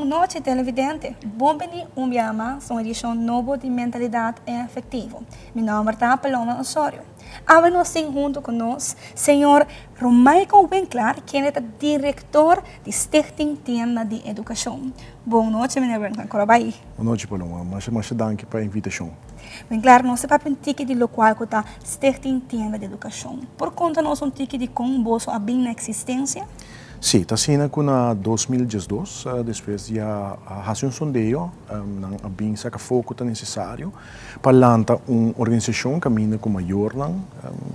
Bon nochi, televidente. Bon bini un biaha mas un edicion nobo di Mentalidad Efectivo. Mi nomber ta Paloma Osorio. Awe nos tin hunto cu nos señor Romichael Winklaar, kende ta director di Stichting Tienda di Educacion. Bon nochi, meneer Winklaar. Con ta bay? Bon nochi, Paloma. Masha, masha danki pa e invitacion. Winklaar, nos ta papia un tiki di locual cu ta Stichting Tienda di Educacion. Por conta nos un tiki di con boso a bin na existencia? Si, ta asina cu na 2012, despues di a haci un sondeo, nan a bin saca afo cu ta necesario pa lanta un organisacion caminda cu mayornan,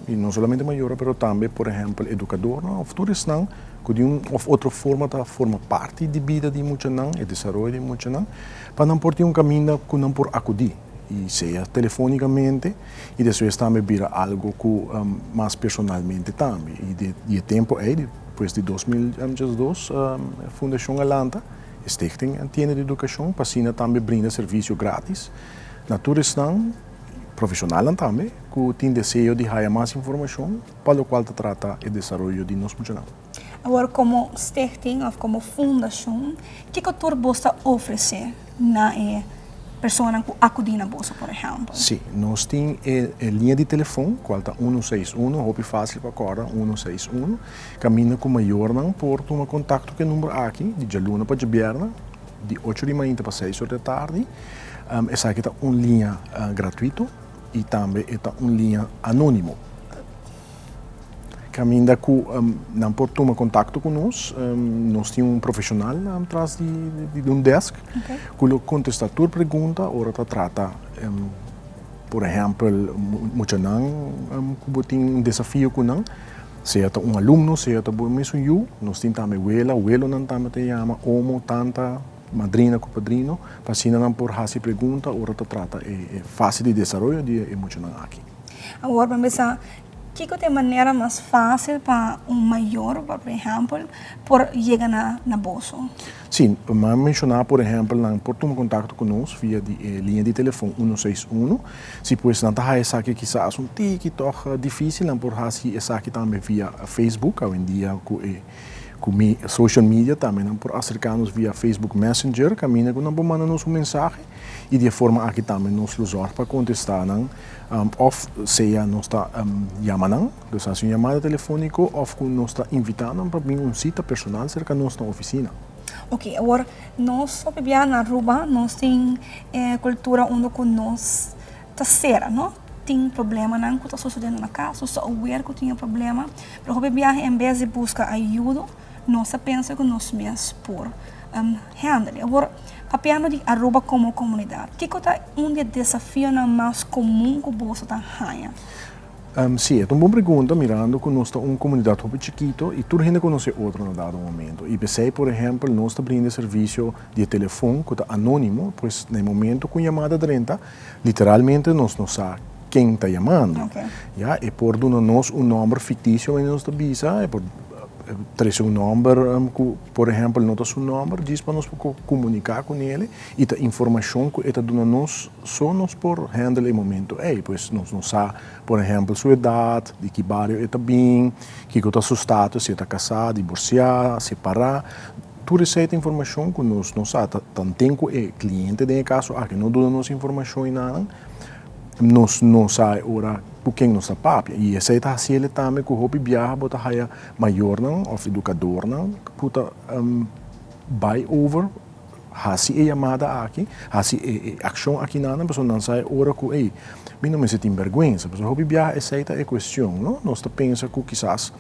y no solamente mayornan, pero tambe, por ehempel, educadornan of tur esnan cu di un of otro forma ta forma parti di bida di muchanan, e desaroyo di muchanan, pa nan por tin un caminda cu nan por acudi, y sea telefonicamente, y despues tambe bira algo cu mas personalmente tambe. Y di e tempo ey, despues di 2012, Fundacion a lanta, Stichting Tienda di Educacion, pa asina tambe brinda servicio gratis na tur esnan profesionalnan tambe cu tin deseo di haya mas informacion pa locual ta trata e desaroyo di nos muchanan. Awor, como stichting of como fundacion, kico tur boso ta ofrece na e personanan cu acudi na boso, por ehempel? Si, nos tin e liña di telefon, cual ta 161, hopi facil pa corda, 161, caminda cu mayornan por tuma contacto cu e number aki, di djaluna pa djabierna, di 8 di mainta pa 6 or di atardi. Esaki ta un liña gratuito y tambe e ta un liña anonimo. Caminda cu nan por tuma contacto cu nos, nos tin un profesional tras di un desk cu lo contesta tur pregunta ora ta trata, por ehempel, muchanan cu bo tin un desafio cu nan, sea ta un alumno, sea ta bo mesun yu. Nos tin tambe wela, welonan tambe ta yama, omo, tanta, madrina cu padrino, pa asina nan por haci pregunta ora ta trata e fase di desaroyo di e muchanan aki. Awor, pa bisa, kiko ta e manera mas facil pa un mayor, por ehempel, por yega na boso? Si, m'a menciona, por ehempel, nan por tuma contacto cu nos via di e liña di telefon 161. Si pues nan ta haya esaki kisas un tiki toch dificil, nan por haci esaki tambe via Facebook. Awendia cu social media tambe nan por acerca nos via Facebook Messenger, caminda cu nan por manda nos un mensahe y di e forma aki tambe nos lo zorg pa contesta nan, of sea nos ta yama nan, dus haci un yamada telefonico, of cu nos ta invita nan pa bin un cita personal cerca nos na oficina. Ok, awor nos hopi bia na Aruba nos tin cultura unda cu nos ta cera, no? Tin problemanan cu ta sucediendo na cas, nos ta aware cu tin e problema, pero hopi biaha en bes di busca ayudo, nos ta pensa cu nos mes por handle. Awor, papiando di Aruba como comunidad, kico ta un di e desafionan mas comun cu boso ta haya? Si, e ta un bon pregunta, mirando cu nos ta un comunidad hopi chikito y tur hende conoce otro na dado momento. Y pesey, por ehempel, nos ta brinda servicio di telefon cu ta anonimo, pues na e momento cu un yamada drenta, literalmente nos no sa ken ta yamando. Ya, e por duna nos un nomber ficticio wanneer nos ta bisa, e por trece un nomber cu, por ehempel, no ta su nomber, djis pa nos por comunica cu nele y ta informacion cu e ta duna nos so nos por handle e momento ey. Pues nos no sa, por ehempel, su edad, di ki bario e ta bin, kico ta su status, si e ta casa, divorcia, separa. Tur esey ta informacion cu nos no sa. Tanten cu e cliente den e caso aki no duna nos informacion y nada, nos no sa e ora cu ken nos ta papia. Y esey ta haciele tambe cu hopi biaha bo ta haya mayornan of educadornan cu ta bay over haci e yamada aki, haci e accion aki nan, pasobra nan sa e ora cu, ey, mi no mester tin berguensa, pasobra hopi biaha esey ta e cuestion, no? Nos ta pensa cu kisas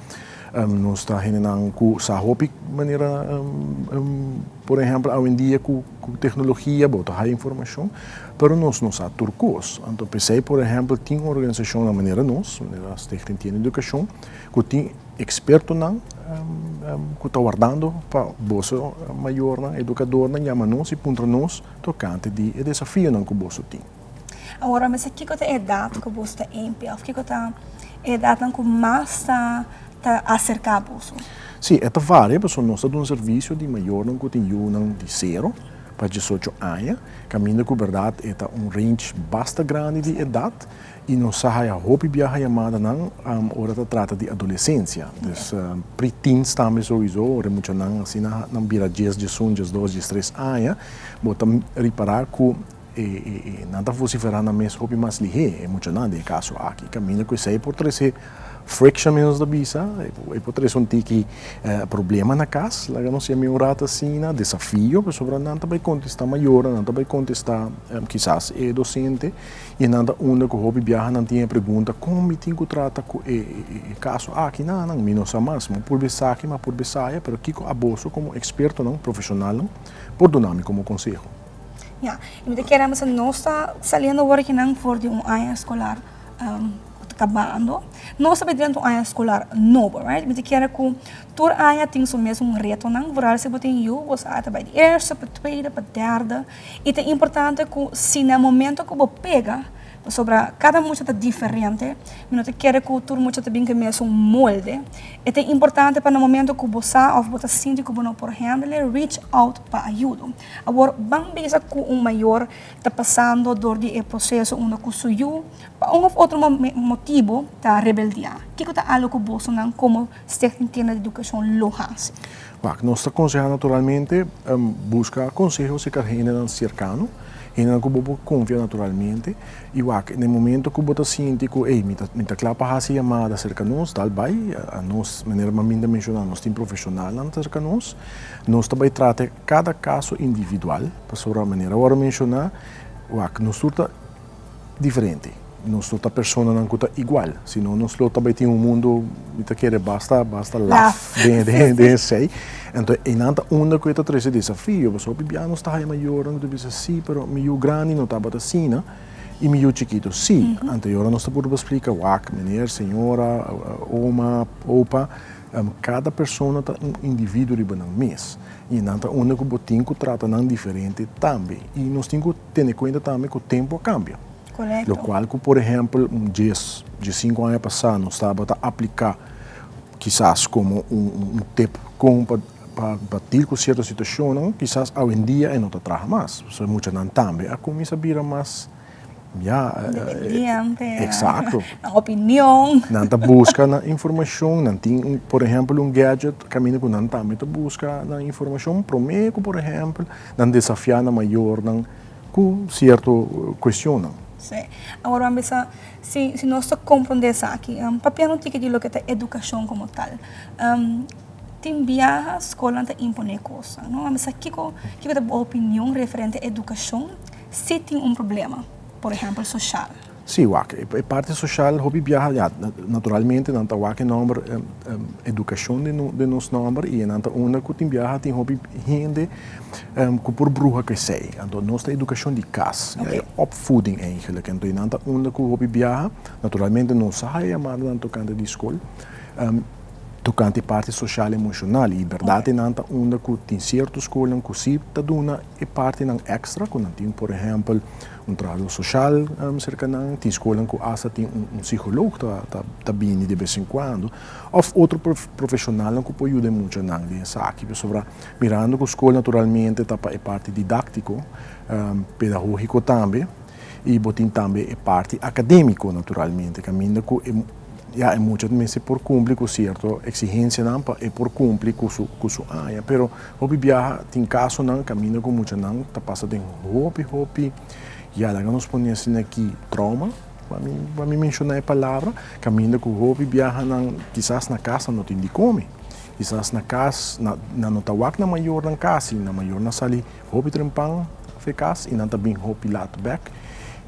nos ta hendenan cu sa hopi manera, por ehempel, awendia cu tecnologia bo ta haya informacion, pero nos no sa tur cos. Anto p'esey, por ehempel, tin organisacionnan manera nos, manera Stichting Tienda Educacion, cu tin expertonan cu ta wardando pa boso mayornan, educadornan, yama nos y puntra nos tocante di e desafionan cu boso tin. Awor, mester kico ta e edad cu boso ta empia of kico ta e edadnan cu mas ta acerca boso? Si, e ta varia, pasobra nos ta duna servicio di mayornan cu tin yunan di cero. pa 18 aña, kaminda ku berdat e ta un range basta grandi di edat i nos sa haya hopi biaha yamadanan ora ta trata di adolesensia. Dus pre-teens tambe sowieso, ora muchanan asina nan bira 10, 11, 12, 13 aña, bo ta ripará ku e nan ta vosiferá nan mes hopi mas lihé, e muchanan den kaso aki. Kaminda ku esei por trese friction menos da bisa, e por trese un tiki problema na kas, laga nos yama un rato asina, desafio, pasobra nan ta bai kontestá mayor, nan ta bai kontestá kisas e dosente, i nan ta unda ku hopi biaha nan tin e pregunta: kon mi tin ku trata ku e kaso aki? Nan mi no sa mas, mi por bisa aki, mi por bisa aya, pero kiko aboso komo ekspertonan, profeshonalnan, por duna mi komo konseho? Ja, i mi ta kere nos ta saliendo awor akinan for di un aña eskolar kabando. Nos ta den un aña eskolar nobo, right? Mi ta kere ku tur aña tin su mesun retonan, vooral si bo tin yu, bo sa ta bai di eerste, pa tweede, pa derde. I ta importante ku si na momento ku bo pega, pasobra kada mucha ta diferente, mi no ta kere ku tur mucha ta bin ku e mesun molde. E ta importante pa na momento ku bo sa òf bo ta sinti ku bo no por handle, reach out pa ayudo. Awor, ban bisa ku un mayor ta pasando dor di e proseso unda ku su yu, pa un òf otro motibu, ta rebeldiá. Kiko ta algo ku bosonan komo Stichting Tienda di Edukashon lo hasi? Wak, nos ta konsehá naturalmente buska konseho serka hendenan serkano, hendenan ku bo por konfia naturalmente. I wak, na e momento ku bo ta sinti ku, ey, mi ta kla pa hasi yamada serka nos, dal bai. Nos, manera mi ta menshoná, nos tin profeshonalnan serka nos. Nos ta bai trata kada kaso individual, pasobra manera awor menshoná, wak, nos tur ta diferente. Nos no ta personanan ku ta igual, sino nos lo tambe tin un mundu, mi ta kere, basta, basta laf den esei. Anto, einan ta unda ku e ta trese desafio, pasobra hopi bia nos ta haya mayornan ku ta bisa: "Sí, pero mi yu grandi no tabata asina i mi yu chikitu sí." Anto, e ora nos ta purba splika: "Wak, meneer, señora, oma, opa, kada persona ta un individuo riba nan mes. I nan ta unda ku bo tin ku trata nan diferente tambe. I nos tin ku tene kuenta tambe ku tempu a kambia." Lokual ku, por ehèmpel, un 10, 15 aña pasá nos tabata apliká kisas komo un tip kon pa deal ku sierto situashonnan, kisas awendia e no ta traha mas. So muchanan tambe a kuminsá bira mas, ja, Independiente. Eksakto. Opinion. Nan ta buska nan informashon, nan tin, por ehèmpel, un gadget kaminda ku nan tambe ta buska nan informashon promé ku, por ehèmpel, nan desafiá nan mayornan ku sierto kuestionnan. Sí. Awor ban bisa, si nos ta komprondé esaki, papia un tiki di loke ta edukashon komo tal. Tin biaha skolnan ta imponé kosnan, no? Ban bisa kiko ta bo opinion referente edukashon si tin un problema, por ehèmpel sosial? Sí, wak, e parti sosial hopi biaha, ja, naturalmente nan ta wak e nòmber edukashon den nos nòmber i nan ta unda ku tin biaha tin hopi hende ku por bruha ku esei. Anto nos ta edukashon di kas, ja, opvoeding eigenlijk. Anto nan ta unda ku hopi biaha, naturalmente nos sa haya yamadanan tokante di skol, tokante e parti sosial emoshonal i bèrdat nan ta unda ku tin sierto skolnan ku sí ta duna e partinan èkstra ku nan tin, por ehèmpel, un trahadó sosial serka nan, tin skolnan ku asta tin un psikólogo ta bini de bes en kuando, òf otro profeshonalnan ku por yuda e muchanan den esaki, pasobra mirando ku skol naturalmente ta pa e parti didáktiko, pedagógiko tambe, i bo tin tambe e parti akadémiko naturalmente, kaminda ku e, ja, e mucha mester por kumpli ku sierto eksigensianan pa e por kumpli ku su aña. Pero hopi biaha tin kasonan kaminda ku muchanan ta pasa den hopi, hopi, ja, laga nos pone asina aki, trauma, pa mi menshoná e palabra, kaminda ku hopi biahanan kisas na kas no tin di kome. Kisas na kas nan no ta wak nan mayornan kasi, nan mayornan sali hopi trempan for di kas i nan ta bin hopi lat bèk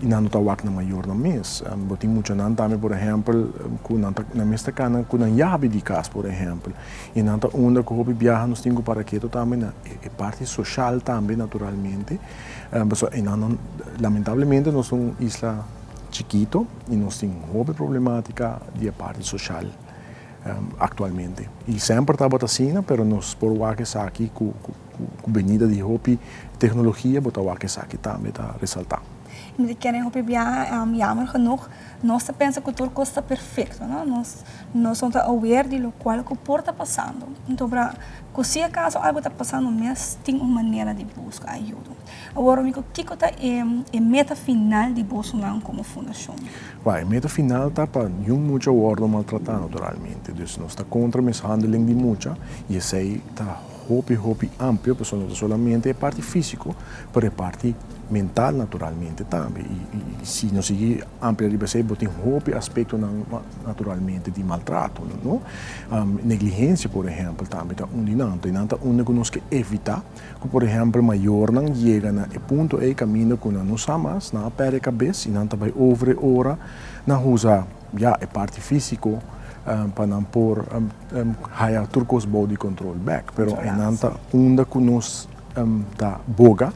i nan no ta wak nan mayornan mes. Bo tin muchanan tambe, por ehèmpel, ku nan ta nan mes ta kana ku nan yabi di kas, por ehèmpel. I nan ta unda ku hopi biaha nos tin ku para ketu tambe na e parti sosial tambe naturalmente. Pasobra einan lamentablemente nos ta un isla chikito i nos tin hopi problematika di e parti sosial aktualmente. I semper tabata asina, pero nos por wak esaki ku benida di hopi teknologia, bo ta wak esaki tambe ta resaltá. Mi ta kere hopi biaha, jammer genoeg, nos ta pensa ku tur kos ta perfekto, no? Nos nos no ta aware di lokual ku por ta pasando. Anto bra ku si akaso algu ta pasando mes tin un manera di buska ayudo. Awor mi ku kiko ta e e meta final di bosonan komo fundashon? Wak, e meta final ta pa niun mucha wòrdu maltratá naturalmente. Dus nos ta kontra mishandeling di mucha i esei ta hopi hopi amplio pasobra no ta solamente e parti físiko pero e parti mental naturalmente tambe i si nos sigui amplia riba esei bo tin hopi aspektonan naturalmente di maltrato no. Negligensia por ehèmpel tambe ta un di nan. Anto nan ta unda ku nos ke evitá ku por ehèmpel mayornan yega na e punto ei kaminda ku nan no sa mas, nan a pèrdè kabes i nan ta bai over e ora nan usa ya e parti físiko pa nan por haya tur kos bou di kontrol bèk. Pero einan ta unda ku nos ta boga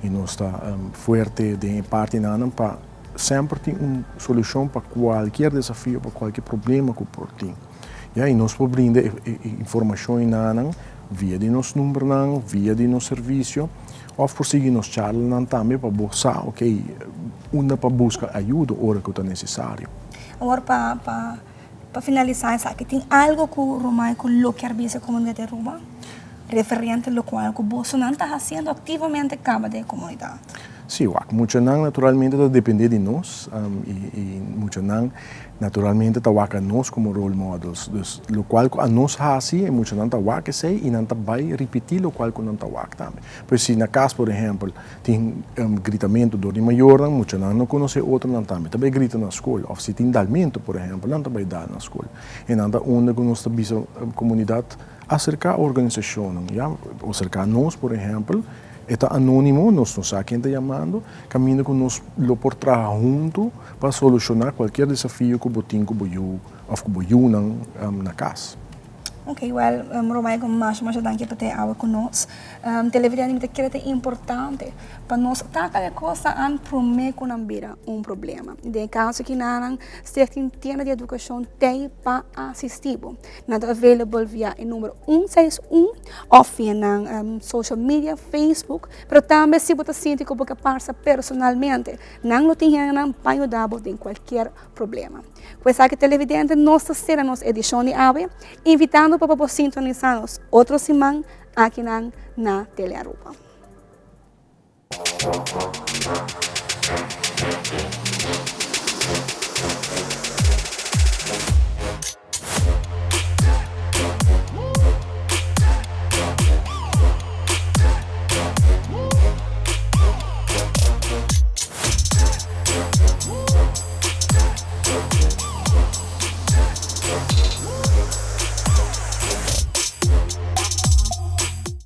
i nos ta fuerte den e partinan pa semper tin un solushon pa kualkier desafio, pa kualkier problema ku por tin. Ya, i nos por brinda e informashon einan via di nos numbernan, via di nos servisio òf por sigui nos charlanan tambe pa bo sa ok unda pa buska ayudo ora ku ta nesesario. Awor pa pa pa finalisá esaki, tin algo ku Romaico lo kier bisa komunidat di Aruba referente lokual ku bosonan ta hasiendo aktivamente kaba den e komunidat? Sí, wak, muchanan naturalmente ta dependé di nos i muchanan naturalmente ta wak a nos komo role models. Dus lokual ku anos hasi e muchanan ta wak esei i nan ta bai ripití lokual ku nan ta wak tambe. Pues si na kas por ehèmpel tin gritamentu dor di mayornan, muchanan no konosé otronan tambe ta bai grita na skol. Òf si tin dalmentu por ehèmpel nan ta bai dal na skol. E nan ta unda ku nos ta bisa komunidat aserká organisashonnan, ya, aserká nos por ehèmpel. E ta anónimo, nos no sa ken ta yamando, kaminda ku nos lo por traha huntu pa solushoná kualkier desafio ku bo tin ku bo yu òf ku bo yunan na kas. Ok, wèl, Romaico, masha masha danki pa te awe ku nos. Televidente, mi ta kere ta importante pa nos taka e kosnan an promé ku nan bira un problema. Den e kaso aki nan, Stichting Tienda di Edukashon t'ei pa asistí bo. Nan ta available via e number un seis un of via nan social media, Facebook, pero tambe si bo ta sinti ku bo ke pasa personalmente, nan lo tin hendenan pa yuda bo den kualkier problema. Ku esaki televidente nos ta sera nos edishon di awe, invitando pa bo sintonisa nos otro siman akinan na Telearuba.